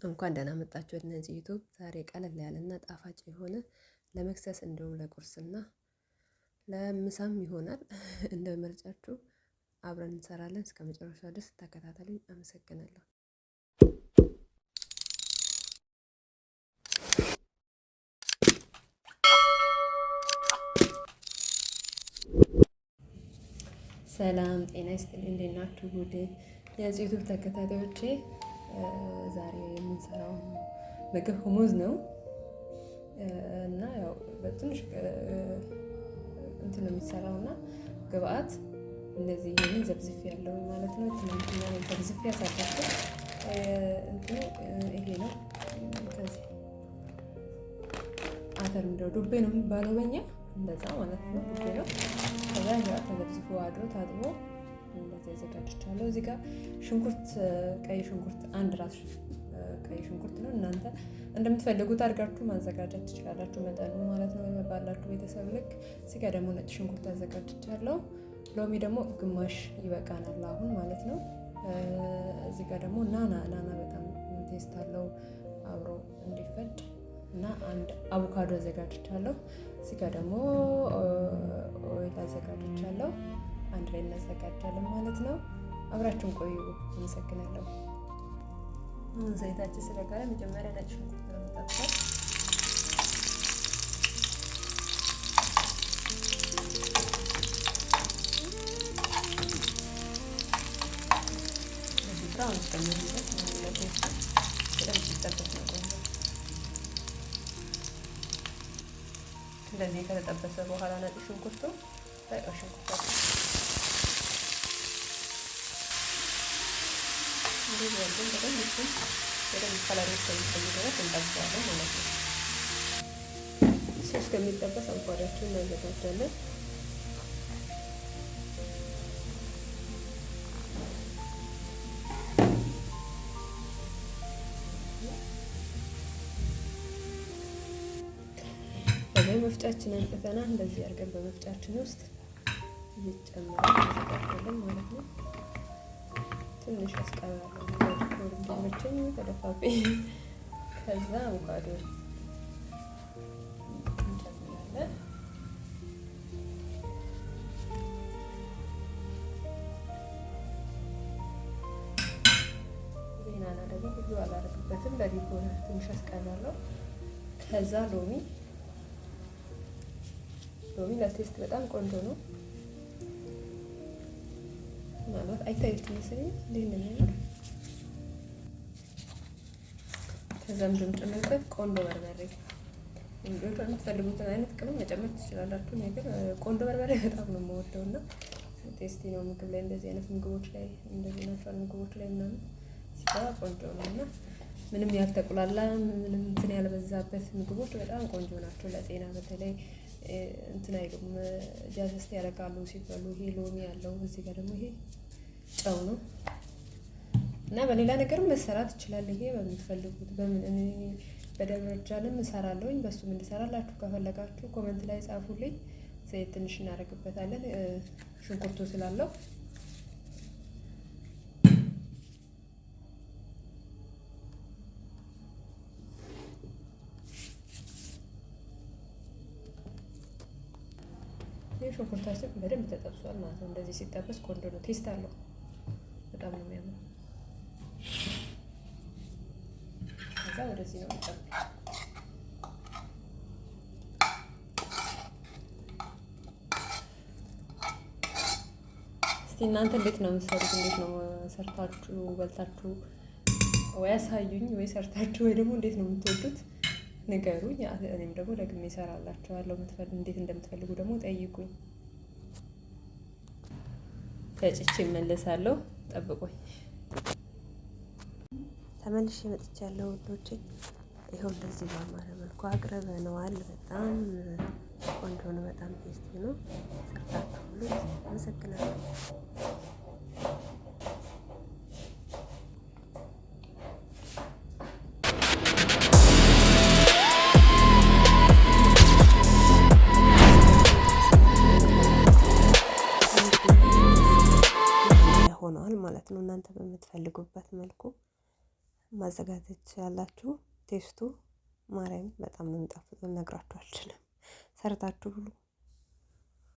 እንኳን ደህና መጣችሁ ወደ ነፂ ዩቱብ። ዛሬ ቀለል ያለና ጣፋጭ የሆነ ለመክሰስ እንዲሁም ለቁርስና ለምሳም ይሆናል እንደ ምርጫችሁ አብረን እንሰራለን። እስከ መጨረሻው ድረስ ተከታተሉኝ። አመሰግናለሁ። ሰላም ጤና ይስጥልኝ። እንዴት ናችሁ? ውድ የነፂ ዩቱብ ተከታታዮቼ ዛሬ የምንሰራው ምግብ ሁሙዝ ነው እና ያው በትንሽ እንትን ነው የሚሰራው እና ግብአት እንደዚህ ይሄንን ዘብዝፌ ያለው ማለት ነው። ትናንትና ነው ዘብዝፌ ያሳደርኩት። እንትኑ ይሄ ነው። ከዚህ አተር እንደው ዱቤ ነው የሚባለው በእኛ እንደዛ ማለት ነው። ዱቤ ነው። ከዛ ተዘብዝፎ አድሮ ታጥቦ እንደዚህ አዘጋጅቻለሁ። እዚህ ጋር ሽንኩርት፣ ቀይ ሽንኩርት አንድ ራስ ቀይ ሽንኩርት ነው። እናንተ እንደምትፈልጉት አድርጋችሁ ማዘጋጀት ትችላላችሁ፣ መጠኑ ማለት ነው ባላችሁ ቤተሰብ ልክ። እዚህ ጋር ደግሞ ነጭ ሽንኩርት አዘጋጅቻለሁ። ሎሚ ደግሞ ግማሽ ይበቃናል አሁን ማለት ነው። እዚህ ጋር ደግሞ ናና ናና በጣም taste አለው አብሮ እንዲፈጭ እና አንድ አቮካዶ አዘጋጅቻለሁ። እዚህ ጋር ደግሞ oil አዘጋጅቻለሁ። አንድ ላይ እናዘጋጃለን ማለት ነው። አብራችሁን ቆዩ። አመሰግናለሁ። አሁን ዘይታችን ስለጋለ መጀመሪያ ነጭ ሽንኩርት ነው የምጠብሰው። brown እስከሚሆን ድረስ በደንብ ሲጠበስ ነው ቆንጆ። እንደዚህ ከተጠበሰ በኋላ ነጭ ሽንኩርቱ ሽንኩርቱ እንደዚህ አድርገን በደንብ እሱን በደንብ color ኡ እስከሚቀይር ድረስ እንጠብሰዋለን ማለት ነው። እሱ እስከሚጠበስ አቮካዶአችንን እናዘጋጃለን። ከዚያ መፍጫችንን አምጥተና እንደዚህ አድርገን በመፍጫችን ውስጥ እየጨመርን እናዘጋጃለን ማለት ነው። ትንሽ ያስቀራል እንዲመቸኝ ተደፋብኝ። ከዛ አቮካዶ እንጨምራለን። ዜናና ደግሞ ሁሉ አላደርግበትም ለ decor ትንሽ ያስቀራለሁ። ከዛ ሎሚ ሎሚ ለ taste በጣም ቆንጆ ነው። ምናልባት አይታዩት መሰለኝ እንዴት እንደሚያምር። ከዛም ድምጭምርበት ቆንዶ በርበሬ የምትፈልጉትን አይነት ቅመም መጨመር ትችላላችሁ። እኔ ግን ቆንዶ በርበሬ በጣም ነው የምወደው እና tasty ነው ምግብ ላይ እንደዚህ አይነት ምግቦች ላይ እንደዚህ natural ምግቦች ላይ ምናምን ሲገባ ቆንጆ ነው እና ምንም ያልተቁላላ ምንም እንትን ያልበዛበት ምግቦች በጣም ቆንጆ ናቸው ለጤና በተለይ እንትን አይሉም፣ digest ያደርጋሉ ሲበሉ። ይሄ ሎሚ ያለው እዚህ ጋር ደግሞ ይሄ ጨው ነው እና በሌላ ነገርም መሰራት ይችላል። ይሄ በምትፈልጉት በምን እኔ በደረጃንም እሰራለሁኝ። በሱም እንድሰራላችሁ ከፈለጋችሁ comment ላይ ጻፉልኝ። ዘይት ትንሽ እናደርግበታለን ሽንኩርቱ ስላለው ይህ ሽንኩርታችን በደንብ ተጠብሷል ማለት ነው። እንደዚህ ሲጠበስ ቆንጆ ነው፣ taste አለው። በጣም ነው የሚያምረው። ከዛ ወደዚህ ነው የሚጨምረው። እስቲ እናንተ እንዴት ነው የምትሰሩት? እንዴት ነው ሰርታችሁ በልታችሁ ወይ አሳዩኝ፣ ወይ ሰርታችሁ ወይ ደግሞ እንዴት ነው የምትወዱት ንገሩኝ። እኔም ደግሞ ደግሜ እሰራላችኋለሁ። እንዴት እንደምትፈልጉ ደግሞ ጠይቁኝ። ፈጭቼ እመለሳለሁ። ጠብቁኝ። ተመልሼ መጥቻለሁ ውዶቼ። ይኸው እንደዚህ ባማረ መልኩ አቅርበነዋል። በጣም ቆንጆ ነው። በጣም tasty ነው። ሰርታችሁ ሁሉ አመሰግናለሁ። ሆነዋል ማለት ነው። እናንተ በምትፈልጉበት መልኩ ማዘጋጀት ትችላላችሁ። Taste ኡ ማርያም በጣም ነው የሚጣፍጠው፣ ልነግራችሁ አልችልም። ሰርታችሁ ብሉ።